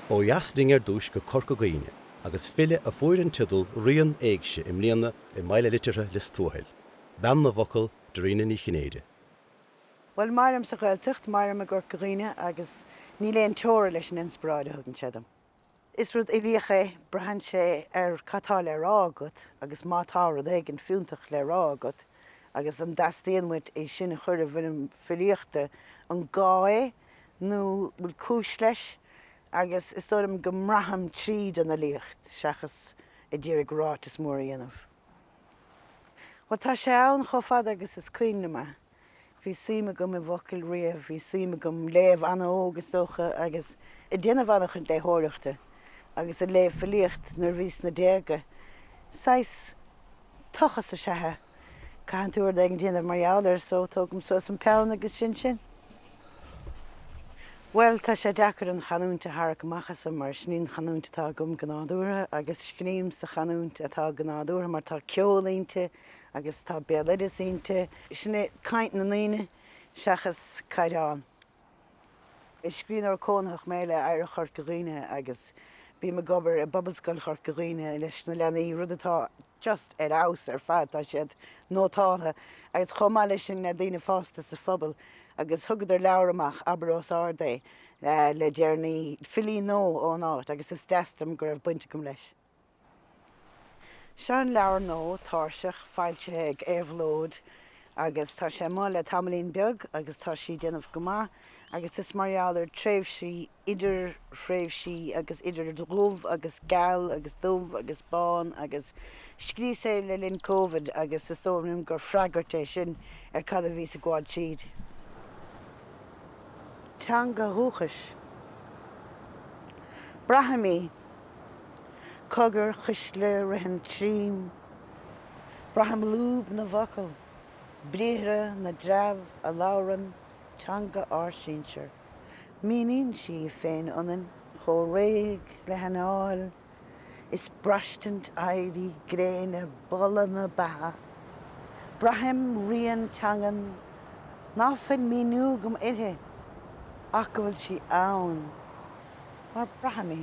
Ó dheas linn ar dtúis go Corca Dhuibhne agus file a fuair an teideal Rí an Éigse i mbliana i mBaile Liteartha Lios Tuathail, bean na bhfocal, Dairena Ní Chinnéide. Bhuel, mairim sa Ghaeltacht, mairim i gCorca Dhuibhne agus níl aon teora leis an inspioráid a thugann sé dom. Is rud uilíoch é, braitheann sé ar cad tá le rá agat agus má tá rud éigin fiúntach le rá agat agus an dteastaíonn uait é sin a chur i bhfoirm filíochta, an gá é nó bhfuil cúis leis agus is dóigh liom go mbraithim tríd an fhilíocht seachas ag iarraidh ráiteas mór a dhéanamh. Bhuel, tá sé ann chomh fada agus is cuimhin liom é. Bhí suim agam i bhfocail riamh, bhí suim agam léamh an-óg is dócha agus ag déanamh an-chuid léitheoireachta agus ag léamh filíocht nuair a bhíos sna déaga. Saghas tochas is ea é. Caitheann tú rud éigin a dhéanamh mar gheall air so tógaim suas an peann agus sin sin. Bhuel, tá sé deacair an chanúint a tharrac amach asam mar sin í an chanúint atá agam go nádúrtha agus scríobhaim sa chanúint atá go nádúrtha mar tá ceol inti agus tá béaloideas inti. Sin é caint na ndaoine seachas caighdeán. Is scríbhneoir cónaitheach mé le Oidhreacht Chorca Dhuibhne agus bím ag obair i bPobalscoil Chorca Dhuibhne leis na leanaí, rud atá just ar fheabhas ar fad, tá siad nótáltha agus chomh maith leis sin le daoine fásta sa phobal agus thugadar leabhar amach, Abair Os Ard É, le deireanaí, filí nua ón áit agus is deas liom go raibh baint agam leis. Seo an leabhar nua, Tairseach, foilsithe ag Éabhlóid agus tá sé amuigh le tamaillín beag agus tá sí ag déanamh go maith agus is mar gheall ar tréimhsí, idirthréimhsí agus idir dhubh agus geal agus dubh agus bán agus scríos é le linn Covid agus is dóigh liom gur freagairt é sin ar cad a bhíos ag gabháil tríd. Teanga dhúchais. Braithim í. Cogar cuisle ritheann tríom. Braithim lúb na bhfocal, briathra na dtreabh a labhrann teanga ár sinsear. Míníonn sí í féin ionainn chomh réidh le hanáil is braistint éirí gréine boladh na beatha. Braithim rian teangan ná fuil míniú agam uirthi ach go bhfuil sí ann mar braithim í.